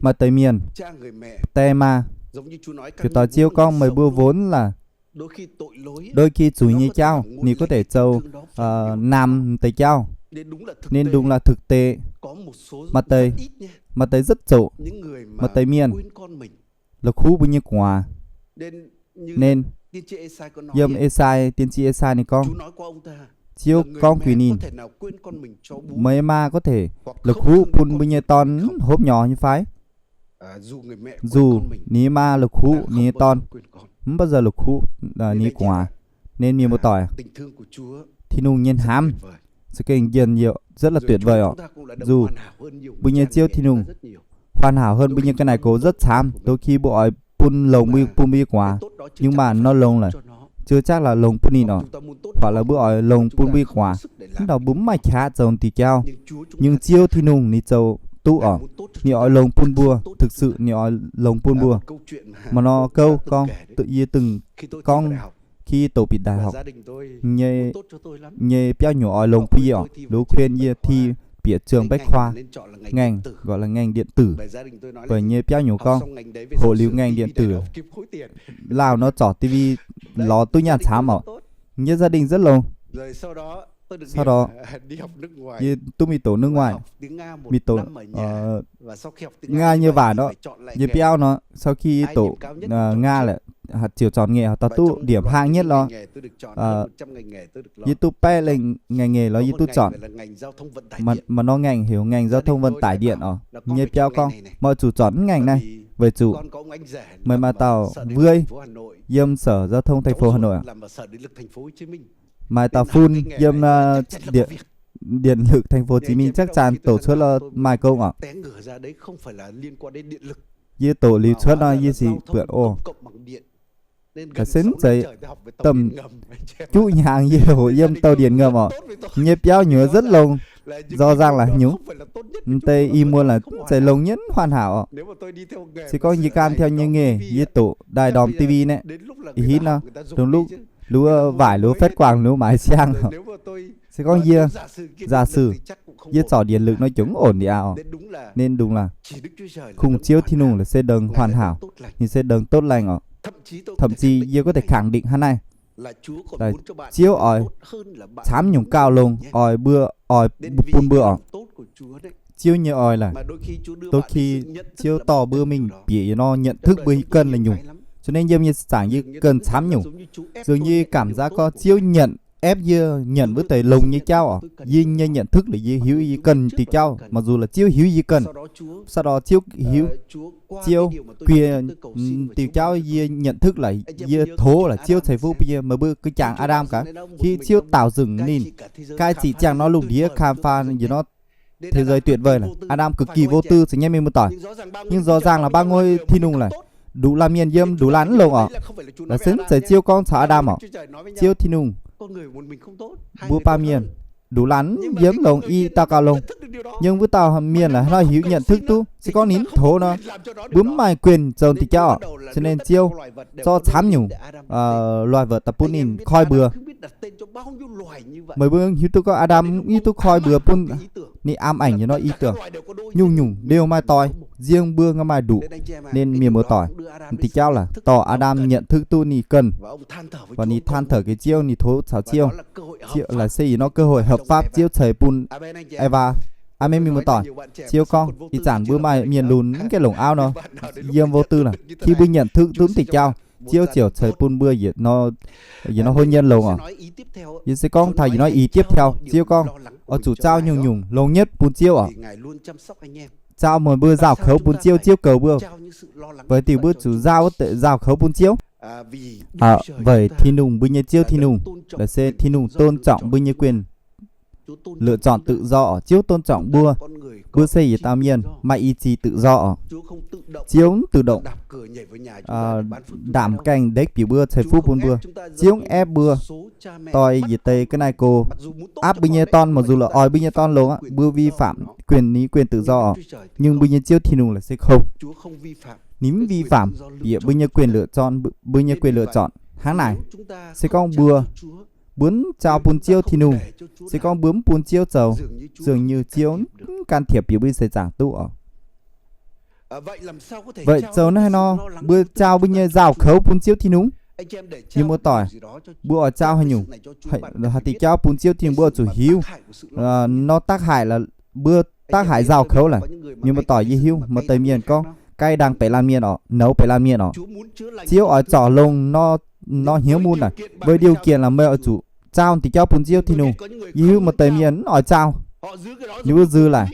maaih deix mienh, die maa, ziouc doix Ziouv gorngv, meih mbuo vốn là đôi khi zuiz nyei jauv ninh có thể zoux, naamh deix jauv, nên đúng là thực tế. Maaih deix, maaih deix rất zoqc, maaih deix mienh la'kuqv mbuo nyei gu'nguaaz. Nên yiem Ê-sai, tiên tri Ê-sai ninh gorngv, Ziouv gorngv guix ninh, meih maa có thể la'kuqv bun mbuo nyei dorn hopv nyorx nyei fai? Dù ninh maa la'kuqv ninh nyei dorn, mv baac la'kuqv ninh nyei gu'nguaaz. Nên mienh muoz-doic, Tin-Hungh nyei hnamv za'gengh njien-youh, rất là tuyệt vời orqc. Dù mbuo nyei Ziouv Tin-Hungh hoàn hảo hơn mbuo nyei ga'naaiv gox rất camv, đôi khi mbuo oix bun longx mbuo, bun mbuo nyei gu'nguaaz, nhưng mà nó longx là chưa chắc là longx bun ninh orqc. Hoặc là mbuo oix longx bun mbuo nyei gu'nguaaz, hnangv nor mbuo mv maaih qaqv zoux diuh jauv. Nhưng Ziouv Tin-Hungh ninh zoux duqv orqc. Ninh oix longx bun mbuo, thực sự ninh oix longx bun mbuo. Maaih norm gouv gorngv, yie dungx gorngv, khi yie doqc bieqc đại học, nyei biauv nyuoqc oix longx bun yie orqc, liuz khuyên yie thi bieqc trường bách khoa, ngành gọi là ngành điện tử. Weic nyei biauv nyuoqc gorngv, hoqc liuz ngành điện tử, lauh nor zorc ti vi lorz duqv nyaanh camv orqc. Yie gia đình rất longx. Sau đó yie duqv mingh doqc nước ngoài, mingh doqc Nga nyei waac nor. Yie biauv nor, sau khi yie doqc Nga lorqc, ziouc zornc ngành haaix dauh duqv điểm hạng nhất lorqc, yie duqv baeqv lengh ngành nghề lorqc, yie duqv zornc. Maaih norm ngành heuc ngành giao thông vận tải điện orqc. Yie nyei biauv gorngv, meih oix zuqc zornc ngành naaiv, weic zuqc meih maaih dauh wuov yiem Sở Giao thông thành phố Hà Nội orqc. Maaih dauh fun yiem điện lực thành phố Hồ Chí Minh chắc chắn doqc cuotv lorqc maaih gong orqc. Yie doqc liuz cuotv nor yie ziouc buatc oc, ga'senv zeiz domh juqv hnyangx yie hoqc yiem tàu điện ngầm orqc. Yie nyei biauv nyuoqc rất longx, rõ ràng là haaix nyungc, mv deix ih muonz là mv zeiz longx nyei, hoàn hảo orqc. Se gorngv yie gan theo yie nyei nghề, yie doqc đài đóm ti vi naaiv, ih hitv nor, dongh lúc luov waaic luov phát quang luov maiv siang orqc. Se gorngv yie, giả sử, yie zorc điện lực nor jomc ổn đi aqv orqc. Nên đúng là khung Ziouv Tin-Hungh là se đấng hoàn hảo, ninh se đấng tốt lành orqc. Thậm chí yie có thể khẳng định hnangv naaiv, Ziouv oix camv nyungc gauh longx oix mbuo, oix bun mbuo orqc. Ziouv nyei oix là, đôi khi Ziouv dorh mbuo mingh bieqc yietc norm nhận thức mbuo cần là nhủng. Cho nên yiem yie zaangc yie cần camv nyungc. Dường như cảm giác có Ziouv nhận, ép yie nhận wuov deix longx nyei jauv orqc. Yie nyei nhận thức là yie hiuv yie cần diuh jauv, mặc dù là Ziouv hiuv yie cần. Sau đó Ziouv hiuv, Ziouv quiê diuh jauv yie nhận thức là yie thố là Ziouv ceix fuqv bun yie. Meih mbuo ga'jangc Aa^ndam gaax, khi Ziouv tạo dựng ninh, cai trị ziangh nor lungh ndiev, khám phá yietc norm thế giới tuyệt vời lorqc. Aa^ndam cực kỳ vô tư, caux nyei mienh muoz-doic. Nhưng rõ ràng là baav ngoi Tin-Hungh lorqc, nduqc laanh mienh yiem nduqc laanh mv longx orqc. Laaix se mv zeiz Ziouv gorngv caux Aa^ndam orqc. Ziouv Tin-Hungh, mbuo baamh mienh nduqc laanh mv yiem mv longx, i daux gaux longx. Nhưng wuov dauh mienh laaix hnoi hiuv, nhận thức duqv, se gorngv ninh mv tov nor, mbuo mv maaih quyền zoux diuh jauv orqc. Cho nên Ziouv zorqv camv nyungc loài vật daaih bun ninh koi mbuox. Meih mbuo hiuv duqv gorngv Aa^ndam hiuv duqv koi mbuox bun ninh ám ảnh nor, i deix nyungc-nyungc liouh maaih doix, riêng mbuo nga'hmien maaih nduqc. Nên mienh muoz-doic, diuh jauv laaix dorh Aa^ndam nhận thức duqv ninh ganh, và ninh than thở kei Ziouv, ninh tov caux Ziouv. Laaix se ih nor cơ hội hợp pháp Ziouv ceix bun Ê^waa. Aamen, mienh muoz-doic. Ziouv gorngv ih zanc mbuo maaih mienh lunx mv gaengh longc auv nor, yiem vô tư lorqc, khi mbuo nhận thức duqv diuh jauv, Ziouv ziouc ceix bun mbuo yietc norm hôn nhân longx orqc. Yie se gorngv taux ih nor ý tiếp theo, Ziouv gorngv oix zuqc zaau nyungc-nyungc longx nhất bun Ziouv orqc. Zaau meih mbuo nzaaux kouv bun Ziouv, Ziouv goux mbuo. Weic diuc mbuo zuqc zaau, zaau kouv bun Ziouv? Weic Tin-Hungh, mbuo nyei Ziouv Tin-Hungh, laaix se Tin-Hungh tôn trọng mbuo nyei quyền lựa chọn tự do orqc. Ziouv tôn trọng mbuo. Mbuo se yietc dauh mienh maaih ý chí tự do orqc. Ziouv mv tự động ndaamv-gaengh ndekv bieqc mbuo, ceix fuqv bun mbuo. Ziouv mv ép mbuo. Doix yietc deix ga'naaiv-gox áp mbuo nyei dorn, mặc dù là oix mbuo nyei dorn longx aqv, mbuo vi phạm quyền, ninh quyền tự do orqc. Nhưng mbuo nyei Ziouv Tin-Hungh laaix se không. Ninh mv vi phạm bieqc mbuo nyei quyền lựa chọn, mbuo nyei quyền lựa chọn. Hnangv naaic, se gorngv mbuo, mbuo mv zaau bun Ziouv Tin-Hungh, se gorngv mbuo mv bun Ziouv zoux, dường như Ziouv mv can thiệp bieqc mbuo nyei seix zaangc duqv orqc. Weic zoux naaiv nor, mbuo zaau mbuo nyei nzaaux kouv bun Ziouv Tin-Hungh. Mienh muoz-doic, mbuo oix zaau haaix nyungc, haaix diuh jauv bun Ziouv Tin-Hungh, mbuo oix zuqc hiuv nor tác hại là, mbuo tác hại nzaaux kouv lorqc. Mienh muoz-doic, yie hiuv maaih deix mienh gorngv gai ndang beiv laanh mienh orqc, nouz beiv laanh mienh orqc. Ziouv oix zorc longx nor, nor hnyouv mun naaic, với điều kiện là meih oix zuqc zaau diuh jauv bun Ziouv Tin-Hungh. Yie hiuv maaih deix mienh mv oix zaau. Ninh mbuo nzui laic,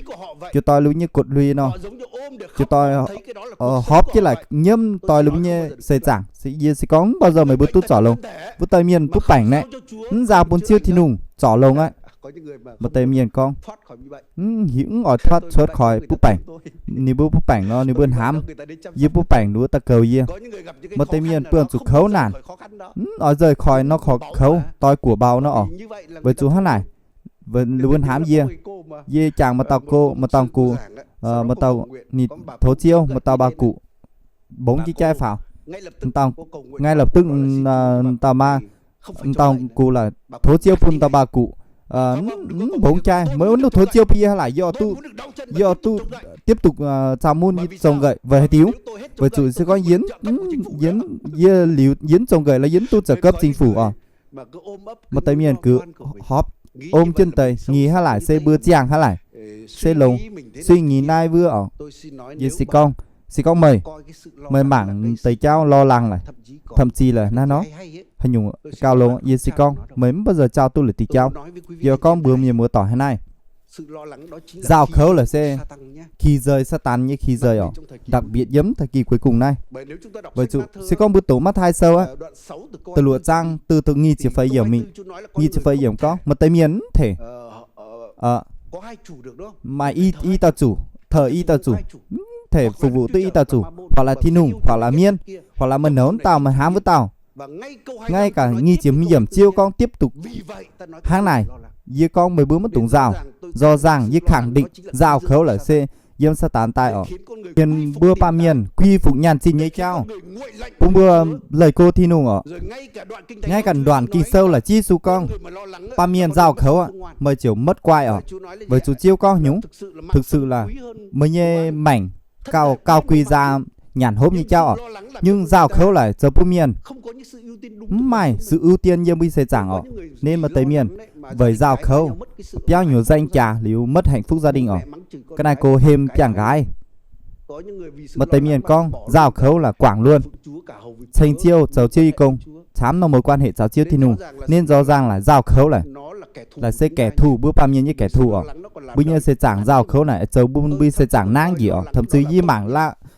jiu doix lui nyei cột lui nor, jiu doix horpc jienv laic nyiemv doix lui nyei seix zaangc. Yie se gorngv mv baac zoux meih mbuo duqv zorc longx. Wuov deix mienh butv baengc naaiv, mv zaau bun Ziouv Tin-Hungh zorc longx aqv. Maaih deix mienh gorngv, mv hiuv, mv oix thoát, thoát khỏi butv baengc. Ninh mbuo butv baengc nor ninh mbuo hnamv, yie butv baengc ninh mbuo daaih goux yie. Maaih deix mienh buangh zuqc kouv naanc, mv oix nzauh khỏi nor, khỏi kouv, doix guoqv mbaux nor orqc. Weic zuqc hnangv naaic, ninh mbuo hnamv yie, yie jangx maaih dauh go, maaih dauh gux, maaih dauh, ninh tov Ziouv, maaih dauh mbaa gux mbongv jienv jaiv faaux. Ngay lập tức, dauh maa, dauh gux laaix tov Ziouv bun dauh mbaa gux mv mbongv jaiv. Meih mv tov Ziouv bun yie hnangv naaic, yie oix duqv, yie oix duqv tiếp tục zaau mun, yie zong nqaih weic haaix diuc? Weic zuqc se gorngv yie, yie liuz yie mv zong nqaih lorz yie mv duqv trợ cấp chính phủ orqc. Maaih deix mienh gux horpc ôm jienv deix, ngih hnangv laaic se mbuo ziangh hnangv laaic, se longx, suy nghĩ naaiv wuov orqc. Yie se gorngv, se gorngv meih, meih mangc deix jauv lo lắng laic, thậm chí là naaiv nor, haaix nyungc gauh longx, yie se gorngv meih mv bao giờ zaau duqv la'dic jauv. Yie gorngv mbuox mienh muoz-doic hnangv naaiv, zaau kouv laaix se khi dơi, Saadaan nyei khi dơi orqc, đặc biệt yiem thời kỳ cuối cùng naaiv. Weic zuqc se gorngv mbuo doqc Matv^taai Sou aqv, da'luoqc zaang, từ câu nyic ziepc feix yiemc mingh, nyic ziepc feix yiemc gorngv maaih deix mienh mv thể maaih i, i dauh zuqc, thờ i dauh zuqc, mv thể phục vụ duqv i dauh zuqc, hoặc là Tin-Hungh, hoặc là mienv, hoặc là meih nouz wuov dauh, meih hnamv wuov dauh. Ngay cả nyic ziepc hmz yiemc Ziouv gorngv tiếp tục hnangv naaic, yie gorngv meih mbuo maiv dungx nzauh. Rõ ràng, yie khẳng định, nzauh kouv laaix se yiem Saadaan daaih orqc. Mienh mbuo baamh mienh quy phục nyaanh zinh nyei jauv, bun mbuo leih go Tin-Hungh orqc. Ngay cả đoạn Kinh Sâu là Ziouv Yesu gorngv, baamh mienh nzauh kouv aqv, meih ziouc maiv quai orqc. Weic zuqc Ziouv gorngv haaix nyungc, thực sự là meih nyei maengc gauh, gauh quy giá nyanc hopv nyei jauv orqc. Nhưng nzauh kouv laaix zoux bun mienh mv maaih sự ưu tiên yiem mbuo seix zaangc orqc. Nên maaih deix mienh weic nzauh kouv biauv nyuoz danh giá liuz mất hạnh phúc gia đình orqc. Ga'naaiv gox hemx jangx nqaaix. Maaih deix mienh gorngv nzauh kouv là quảng luôn, ceng Ziouv, zoux Ziouv nyei gong, camv norm mối quan hệ caux Ziouv Tin-Hungh. Nên rõ ràng là nzauh kouv laaix, laaix se kẻ thù, mbuo baamh mienh nyei kẻ thù orqc. Mbuo nyei seix zaangc nzauh kouv naaic zoux bun mbuo seix zaangc nangv njiec orqc. Thậm chí yie mangc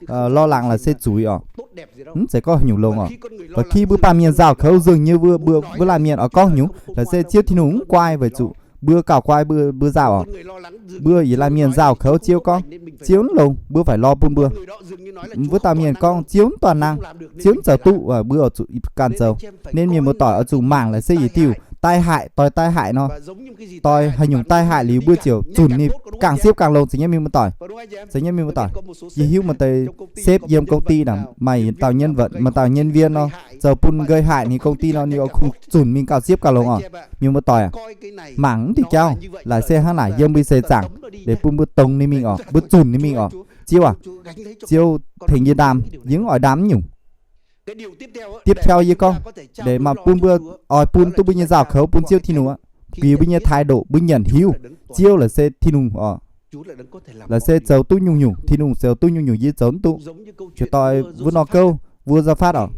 lo lắng laaix se zuiz orqc, mv zeiz gorngv haaix nyungc longx orqc. Và khi mbuo baamh mienh nzauh kouv dường như mbuo, mbuo, mbuo laanh mienh oix gorngv haaix nyungc laaix se Ziouv Tin-Hungh mv quai weic zuqc Mbuo gauh guai mbuo, mbuo nzauh oc. Mbuo yietc laanh mienh nzauh kouv Ziouv gorngv, Ziouv mv longx, mbuo phải lo bun mbuo. Wuov dauh mienh gorngv, Ziouv mv dorn nangh, Ziouv mv zoux duqv, mbuo oix zuqc ganh zoux. Nên mienh muoz-doic oix zuqc mangc laaix se yietc diuh tai haic, doix tai haic nor, doix haaix nyungc tai haic liuz mbuo ziouc zunc ninh gangh siepv gangh longx, zeiz nyei mienh muoz-doic. Zeiz nyei mienh muoz-doic. Yie hiuv maaih deix sếp yiem công ty naaic maaih dauh nhân viên, maaih dauh nhân viên nor, zoux bun gây hại ninh công ty nor, ninh oix kungx zunc mingh gauh siepv gauh longx oc. Mienh muoz-doic, mangc mv diuh jauv laaix se hnangv naaic yiem mbuo seix zaangc, deix bun mbuo dongz ninh mingh oc, mbuo zunc ninh mingh oc. Ziouv aac, Ziouv tengx yie ndaam, yie mv oix ndaam mv nyungc. Tiếp theo yie gorngv, deix maaih bun mbuo oix bun duqv mbuo nyei nzauh kouv bun Ziouv Tin-Hungh aqv, bieqc mbuo nyei thái độ, mbuo nyanc hiuv Ziouv laaix se Tin-Hungh oc. Laaix se zoux duqv nyungc-nyungc, Tin-Hungh zoux duqv nyungc-nyungc yie zoux mv duqv. Ziouc doix wuov nor gouv, mbuo nzauh fatv oc,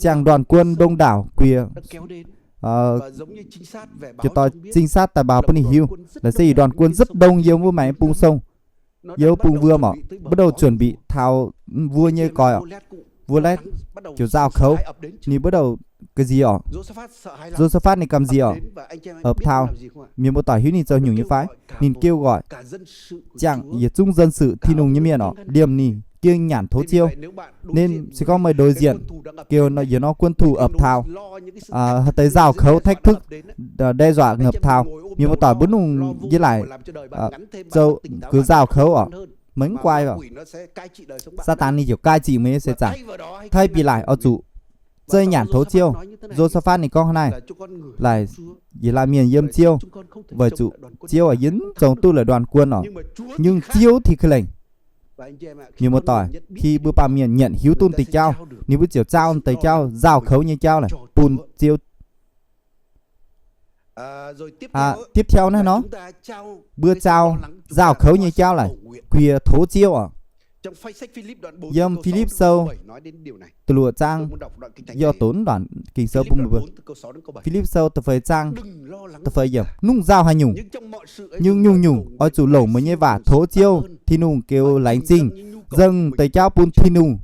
ziangh đoàn quân đông đảo guiex, ziouc doix trinh sát daaih mbaaux bun ninh hiuv. Laaix se yietc đoàn quân rất đông yiem wuov maengx bung sông, yiem wuov bung wuom oc, bắt đầu chuẩn bị taux vua nyei koiv oc, vua Letv ziouc nzauh kouv. Ninh bắt đầu ga'nziex oc. Josaphat ninh gamh nziex oc. Hợp thao, mienh muoz-doic hiuv ninh zoux nyungc nyei fai? Ninh kêu gọi ziangh yietc zungv dân sự Tin-Hungh nyei mienh oc, liemh ninh gengh nyanc tov Ziouv. Nên se gorngv meih đối diện kêu nor, yie nor quân thù hợp thao, haaix deix nzauh kouv thách thức, đe dọa hợp thao, mienh muoz-doic mbuo nungc yie laaic zoux gux nzauh kouv oc, meih mv guai oc, Saadaan ninh ziouc cai trị meih nyei seix zaangc. Thay vì laaic oix zuqc zeiz nyanc tov Ziouv. Josaphat ninh gorngv hnangv naaiv, laaic yietc laanh mienh yiem Ziouv, weic zuqc Ziouv aac, yie mv zoux duqv laaix đoàn quân oc, nhưng Ziouv thì kêu lệnh. Mienh muoz-doic, khi mbuo baamh mienh nyanc hiuv duqv deix jauv, ninh mbuo ziouc zaau deix jauv nzauh kouv nyei jauv laaic bun Ziouv. Tiếp theo naaiv nor, mbuo zaau nzauh kouv nyei jauv laaic guiex tov Ziouv oc. Yiem Filipv sou da'luoqc zaang, yie doqc naaiv Ging-Sou bun mbuo. Filipv sou da'feix zaang, da'feix yiemc, nungc nzauh haaix nyungc, nyungc-nyungc oix zuqc longc meih nyei waac tov Ziouv Tin-Hungh geux laengz zingh, dâng deix jauv bun Tin-Hungh,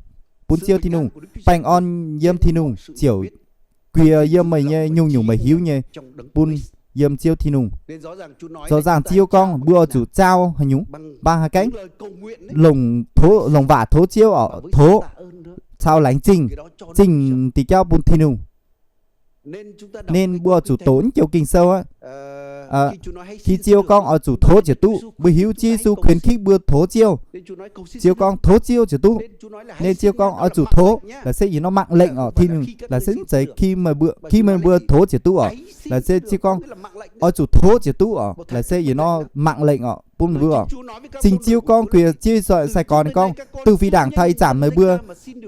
bun Ziouv Tin-Hungh. Baengh orn yiem Tin-Hungh ziouc guiex yiem meih nyei nyungc-nyungc meih hiuv nyei, bun yiem Ziouv Tin-Hungh. Zoux zaangh Ziouv gorngv mbuo oix zuqc zaau haaix nyungc, mbaang haaix gaengh, longc waac tov Ziouv oc, tov caux laengz zingh, zingh deix jauv bun Tin-Hungh. Nên mbuo oix zuqc doqc naaiv joux Ging-Sou aqv. Khi Ziouv gorngv oix zuqc tov ziouc duqv, mbuo hiuv Ziouv Yesu khuyến khích mbuo tov Ziouv. Ziouv gorngv tov Ziouv ziouc duqv. Nên Ziouv gorngv oix zuqc tov, laaix se yietc norm mạng lệnh oc, Tin-Hungh, laaix se mv zeiz khi meih mbuo, khi meih mbuo tov ziouc duqv oc. Laaix se Ziouv gorngv oix zuqc tov ziouc duqv oc, laaix se yietc norm mạng lệnh oc, bun meih mbuo oc. Cing Ziouv gorngv guiex Ziouv sai-gorx ninh gorngv, tự vì đảng tao ih zanc meih mbuo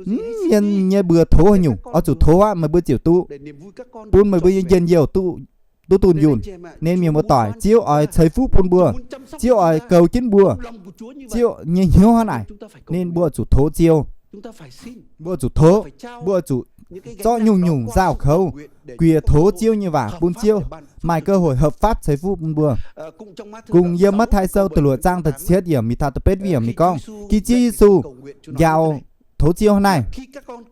mv nyei mbuo tov haaix nyungc, oix zuqc tov aqv, meih mbuo ziouc duqv, bun meih mbuo nyei njien-youh duqv dunh yunh. Nên mienh muoz-doic, Ziouv oix ceix fuqv bun mbuo. Ziouv oix goux jienv mbuo. Ziouv nyei hnyouv hnangv naaic, nên mbuo zuqc tov Ziouv. Mbuo zuqc tov, mbuo zuqc zorqv nyungc-nyungc nzauh kouv guiex tov Ziouv nyei waac bun Ziouv maaih cơ hội hợp pháp ceix fuqv bun mbuo. Kungx yiem Matv^tai Sou da'luoqc zaang da'cietv yiemc mingh taux da'betv yiemc ninh gorngv, khi Ziouv Yesu njaaux tov Ziouv hnangv naaic,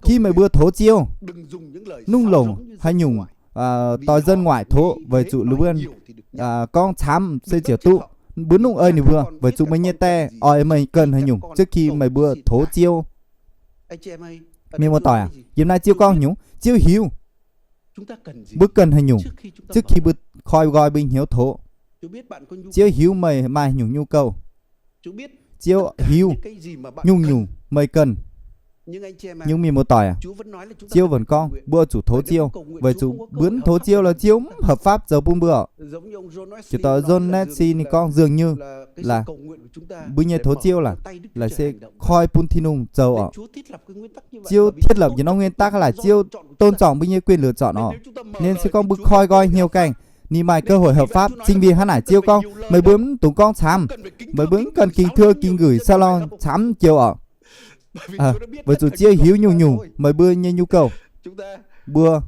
khi meih mbuo tov Ziouv, mv longc haaix nyungc doix dân ngoại tov weic zuqc ninh mbuo gorngv camv se ziouc duqv. Mbuo mv longc ei ninh mbuo weic zuqc meih nyei die oix meih ganh haaix nyungc trước khi meih mbuo tov Ziouv. Mienh muoz-doic aac, yiem naaiv Ziouv gorngv nyungc, Ziouv hiuv mbuo ganh haaix nyungc trước khi mbuo koi nqoi mbuo hnyouv tov. Ziouv hiuv meih maaih haaix nyungc nhu cầu. Ziouv hiuv nyungc-nyungc meih ganh. Nhưng mienh muoz-doic aac, Ziouv vẫn gorngv mbuo zuqc tov Ziouv, weic zuqc mbuo mv tov Ziouv lorqc, Ziouv mv hợp pháp zoux bun mbuo. Jiex doix John Nessi ninh gorngv dường như là mbuo nyei tov Ziouv laaix, laaix se koi bun Tin-Hungh zoux oc. Ziouv thiết lập yietc norm nguyên tắc laaix Ziouv tôn trọng mbuo nyei quyền lựa chọn oc. Nên se gorngv mbuo koi nqoi hnyouv gaengh, ninh maaih cơ hội hợp pháp. Chính vì hnangv naaic Ziouv gorngv, meih mbuo mv dungx gorngv camv, meih mbuo mv cần kinh thưa, kinh gửi, sao lo camv joux oc. Weic zuqc Ziouv hiuv nyungc-nyungc meih mbuo nyei nhu cầu. Mbuo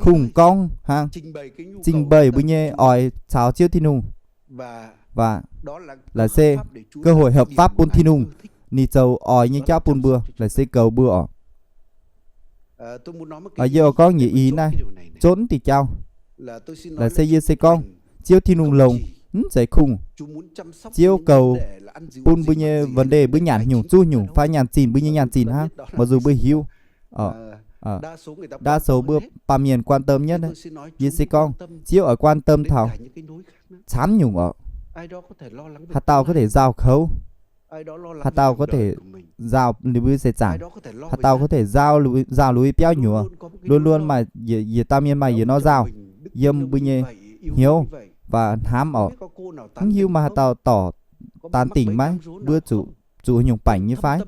kungx gorngv hnangv, trình bày mbuo nyei oix caux Ziouv Tin-Hungh, và laaix se cơ hội hợp pháp bun Tin-Hungh, ninh zoux oix nyei jauv bun mbuo, laaix se goux mbuo oc. Yie oix gorngv nyei ih naaiv zotv diuh jauv. Laaix se yie se gorngv, Ziouv Tin-Hungh longx, mv zeiz kungx. Ziouv goux bun mbuo nyei vấn đề, mbuo nyanc nyungc zuqc nyungc fai nyanc zinh, mbuo nyei nyanc zinh hnangv, mặc dù mbuo hiuv. Đa số mbuo baamh mienh quan tâm nhất, yie se gorngv Ziouv oix quan tâm taux camv nyungc orqc. Haaix dauh có thể nzaaux kouv, haaix dauh có thể nzaaux ninh mbuo nyei seix zaangc, haaix dauh có thể nzaaux ninh mbuo nyei biauv nyuoz. Luôn luôn maaih yietc dauh mienh maaih yietc norm nzaaux yiem mbuo nyei hnyouv và hnamv orqc. Mv hiuv maaih haaix dauh dorc daan dingc maiv, mbuo zuqc, zuqc haaix nyungc baengc nyei fai?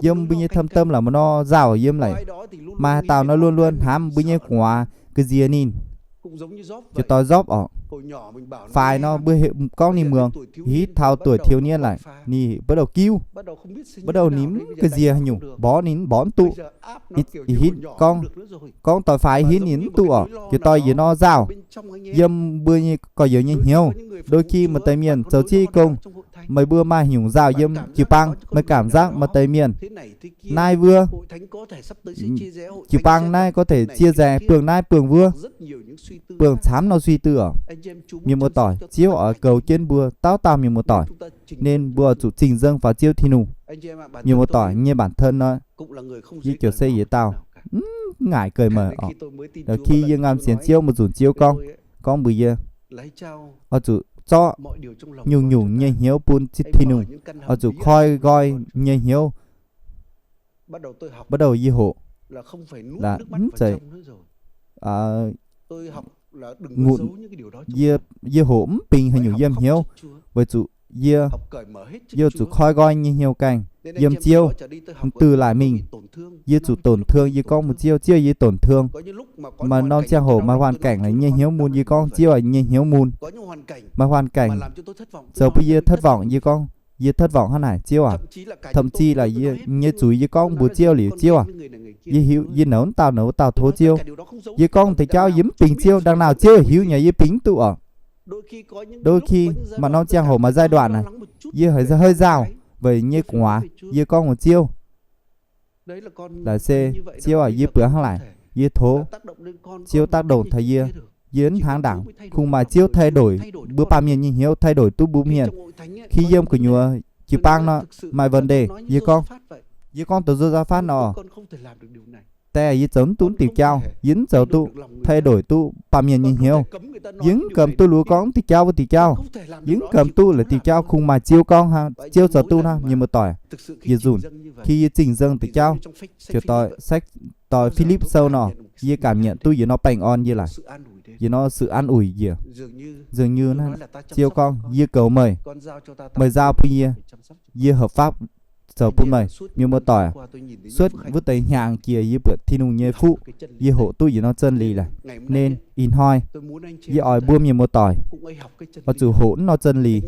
Yiem mbuo nyei tâm tâm laaix maaih norm nzaaux yiem laic. Maaih haaix dauh nor luôn luôn hnamv mbuo nyei gu'nguaaz ga'nziex ninh. Jiex doix Yopv orqc. Faix nor mbuo gorngv ninh muangx, hitv taux tuổi thiếu niên laic ninh bắt đầu kiu, bắt đầu ninh mv ga'nziex haaix nyungc, mborqv ninh mv mborqv mv duqv. Ih hitv gorngv, gorngv doix faix hitv ninh mv duqv orqc. Jiex doix yietc norm nzaaux yiem mbuo nyei gorx-youz nyei hnyouv. Đôi khi maaih deix mienh zoux ziex gong, meih mbuo maaih haaix nyungc nzaaux yiem jiu-baang, meih cảm giác maaih deix mienh naaiv wuov, jiu-baang naaiv có thể chia rẽ buangh naaiv buangh wuov, buangh camv norm suy tư orqc. Mienh muoz-doic, Ziouv oix goux jienv mbuo dauh dauh mienh muoz-doic, nên mbuo oix zuqc zingh nzengc faaux Ziouv Tin-Hungh. Mienh muoz-doic, nyei bản thân nor, yie ziouc se yietc dauh mv ngaaic geix meih orqc. Khi yie ngamv sienx Ziouv, maiv nzunc Ziouv gorngv, gorngv mbuox yie, oix zuqc zorqv nyungc-nyungc nyei hnyouv bun Tin-Hungh, oix zuqc koi nqoi nyei hnyouv. Bắt đầu yie hoqc laaix mv zeiz, yie, yie hoqc mv bingx haaix nyungc yiem hnyouv, weic zuqc yie, yie zuqc koi nqoi nyei hnyouv gaengh yiem Ziouv. Mv deix laaix mingh, yie zuqc tổn thương, yie gorngv mbuox Ziouv, Ziouv, yie tổn thương. Maaih norm ziangh hoc maaih hoàn cảnh laaix nyei hnyouv mun, yie gorngv, Ziouv aac, nyei hnyouv mun. Maaih hoàn cảnh zoux bun yie thất vọng, yie gorngv, yie thất vọng hnangv naaic, Ziouv aac. Thậm chí là yie nyei zuiz yie gorngv mbuox Ziouv liuz, Ziouv aac, yie hiuv, yie nouz dauh nouz dauh tov Ziouv. Yie gorngv deix jauv yie mv bingx Ziouv, đằng nào Ziouv hiuv nyei, yie bingx mv duqv orqc. Đôi khi maaih norm ziangh hoc maaih giai đoạn naaic, yie haiz hơi nzaaux weic nyei gu'nguaaz, yie gorngv mbuox Ziouv, laaix se, Ziouv aac, yie buatc hnangv naaic, yie tov Ziouv tác động taux yie, yie mv hnangv ndaangc, kungx maaih Ziouv thay đổi mbuo baamh mienh nyei hnyouv, thay đổi duqv mbuo mienh. Khi yiem gu'nyuoz jiu-baang nor maaih vấn đề, yie gorngv, yie gorngv deix nzuonx nzauv fatv nor, die, yie zoux mv duqv diuh jauv, yie mv zoux duqv thay đổi duqv baamh mienh nyei hnyouv. Yie mv gamh duqv lorz gorngv diuh jauv wuov diuh jauv. Yie mv gamh duqv laaix diuh jauv kungx maaih Ziouv gorngv hnangv, Ziouv zoux duqv hnangv, mienh muoz-doic. Yietc nzunc, khi yie zingh nzengc deix jauv, ziouc doix sách, doix Philip sou nor, yie cảm nhận duqv yietc norm baengh orn yie laic, yietc norm sự an ủi yie. Dường như Ziouv gorngv, yie goux meih, meih nzaaux bun yie, yie hợp pháp zoux bun meih. Mienh muoz-doic, suốt wuov deix hnyangx jiex yie buatc Tin-Hungh nyei fuqv, yie hoqc duqv yietc norm chân lý laic. Nên ih hnoi yie oix mbuo mienh muoz-doic oix zuqc hoqc wuov norm chân lý,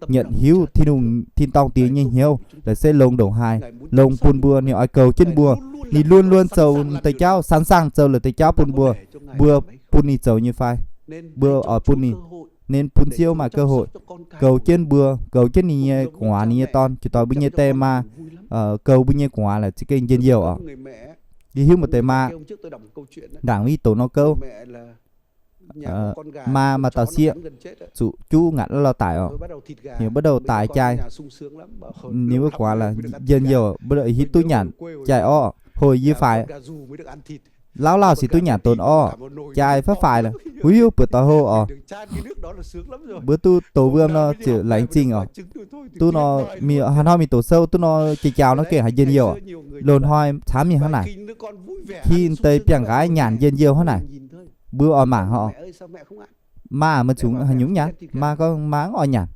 nhận hiuv Tin-Hungh tin-dorngh diex nyei hnyouv, laaix se longx ndongc haaix, longx bun mbuo, ninh oix goux jienv mbuo. Ninh luôn luôn zoux deix jauv, sẵn sàng zoux laaix deix jauv bun mbuo, mbuo bun ninh zoux nyei fai? Mbuo oix bun ninh, nên bun Ziouv maaih cơ hội goux jienv mbuo, goux jienv ninh nyei gu'nguaaz, ninh nyei dorn, ziouc doix mbuo nyei die maa, goux mbuo nyei gu'nguaaz laaix za'gengh njien-youh orqc. Yie hiuv maaih deix maa, ndaangc yie doqc norm gouv, maa maaih dauh sieqv zuqc juv ngaatc la'lauh daic orqc. Ninh bắt đầu taaix jai, ninh wuov gu'nguaaz laaix njien-youh, bắt đầu ih hitv duqv nyanc jai orv. Houv yie faix, lauv lauh se duqv nyanc dongh orv, jai faix faix laaix, huv hiuv buatc doix hlo orqc. Mbuo duqv douz wuom nor ziouc laengz zingh orqc. Duqv nor, haaix hnoi mingh doqc sou, duqv nor jai jaaux nor gengh haiz njien-youh. Loz-hnoi camv mingh hnangv naaic. Khi deix biangh nqaaix nyanc njien-youh hnangv naaic, mbuo oix mangc orqc. Maa, meih zungv haaix nyungc nyanc? Maa gorngv maa mv oix nyanc.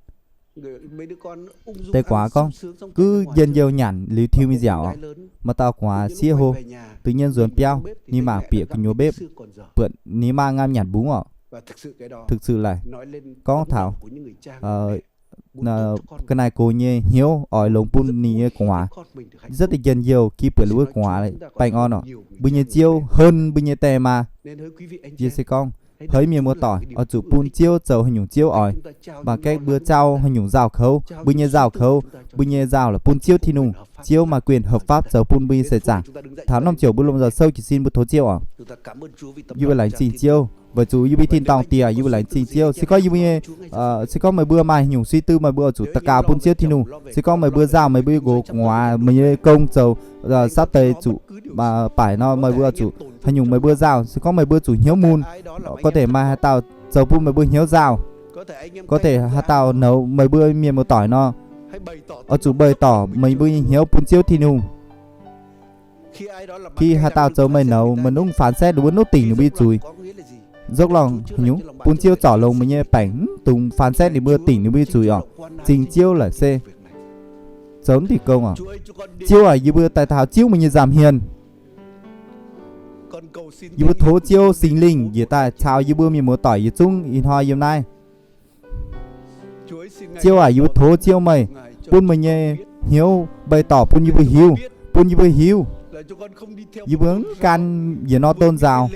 Deix gu'nguaaz gorngv, Gux njien-youh nyanc liuz tiux mingh nziaauc orqc. Maaih dauh gu'nguaaz sieqv hlo, tự nhiên nzuonx biauv, ninh mangc bieqc gu'nyuoz bếp, buatc ninh maa ngamv nyanc mbungv orqc. Thực sự laaix, gorngv taux ga'naaiv gox nyei hnyouv oix longx bun ninh nyei gu'nguaaz. Rất là njien-youh khi buatc ninh wuov gu'nguaaz baengh orn orqc. Mbuo nyei Ziouv hơn mbuo nyei die maa. Yie se gorngv, haiz mienh muoz-doic, oix zuqc bun Ziouv zoux haaix nyungc Ziouv oix. Mangc gaengh mbuo cau haaix nyungc nzauh kouv, mbuo nyei nzauh kouv, mbuo nyei nzauh laaix bun Ziouv Tin-Hungh, Ziouv maaih quyền hợp pháp zoux bun mbuo nyei seix zaangc. Taux norm ziouc mbuo lomh nzoih sou jiez sin mbuo tov Ziouv orqc. Yie mbuo laengz zingh Ziouv, Weic zuqc yie mbuo tin-dorngh diec, yie mbuo laengz zingh Ziouv. Se gorngv yie mbuo nyei, se gorngv meih mbuo maaih haaix nyungc suy tư, meih mbuo oix zuqc daux gaux bun Ziouv Tin-Hungh. Se gorngv meih mbuo nzauh, meih mbuo nyei nqox gu'nguaaz, meih nyei gong zoux saav deix zuqc baaic nor, meih mbuo oix zuqc haaix nyungc meih mbuo nzauh. Se gorngv meih mbuo zuqc hnyouv mun, có thể maaih haaix dauh zoux bun meih mbuo hnyouv nzauh. Có thể haaix dauh nouz meih mbuo mienh muoz-doic nor, oix zuqc bày tỏ meih mbuo nyei hnyouv bun Ziouv Tin-Hungh. Khi haaix dauh zoux meih nouz, meih nungx phán xét ninh mbuo, nungx dingc ninh mbuo nyei zuiz. Dốc lòng haaix nyungc? Bun Ziouv zorc longx meih nyei baengc, mv dungx phán xét ninh mbuo, dingc ninh mbuo nyei zuiz oc. Zingh Ziouv laic se zoux mv dingc gong oc. Ziouv aac, yie mbuo daaih taux Ziouv meih nyei nza'hmien. Yie mbuo tov Ziouv Singx Lingh njiec daaih caux yie mbuo mienh muoz-doic yietc zungv ih hnoi yiem naaiv. Ziouv aac, yie mbuo tov Ziouv meih bun meih nyei hnyouv bày tỏ bun yie mbuo hiuv, bun yie mbuo hiuv. Yie mbuo mv gan yietc norm tôn giáo,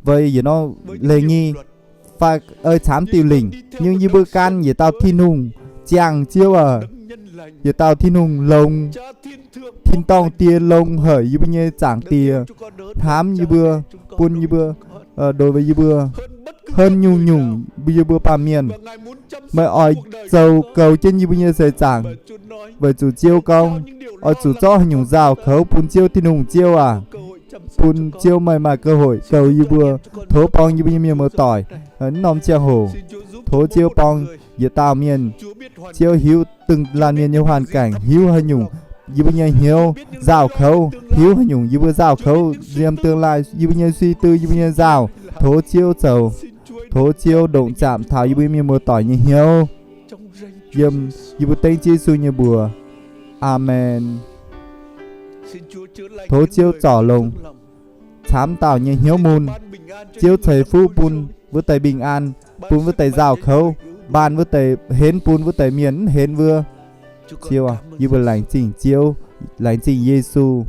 weic yietc norm lingc nyei, fai ei camv diuh lingc, nhưng yie mbuo gan yietc dauh Tin-Hungh ziangh, Ziouv aac, yietc dauh Tin-Hungh longx, tin-dorngh dieh longx haic, yie mbuo nyei Zaangc Diex, hnamv yie mbuo, bun yie mbuo, đối với yie mbuo hơn nyungc-nyungc mbuo, yie mbuo baamh mienh. Meih oix zoux goux jienv yie mbuo nyei seix zaangc. Weic zuqc Ziouv gorngv, oix zuqc zorqv haaix nyungc nzauh kouv bun Ziouv Tin-Hungh. Ziouv aac, bun Ziouv meih maaih cơ hội goux yie mbuo. Tov borng yie mbuo nyei mienh muoz-doic, hnangv norm ziangh hoc. Tov Ziouv borng yietc dauh mienh, Ziouv hiuv dongh laanh mienh nyei hoàn cảnh, hiuv haaix nyungc yie mbuo nyei hnyouv nzauh kouv, hiuv haaix nyungc yie mbuo nzauh kouv yiem tương lai, yie mbuo nyei suy tư, yie mbuo nyei nzauh. Tov Ziouv zoux, tov Ziouv ndongc zaamc taux yie mbuo mienh muoz-doic nyei hnyouv. Yiem yie mbuo dengv Ziouv Yesu nyei mbuox. Aamen. Tov Ziouv zorc longx camv dauh nyei hnyouv mun. Ziouv ceix fuqv bun wuov deix bình an, bun wuov deix nzauh kouv, mbaanh wuov deix henv bun wuov deix mienh mv henv wuov. Ziouv aac, yie mbuo laengz zingh Ziouv, laengz zingh Yesu.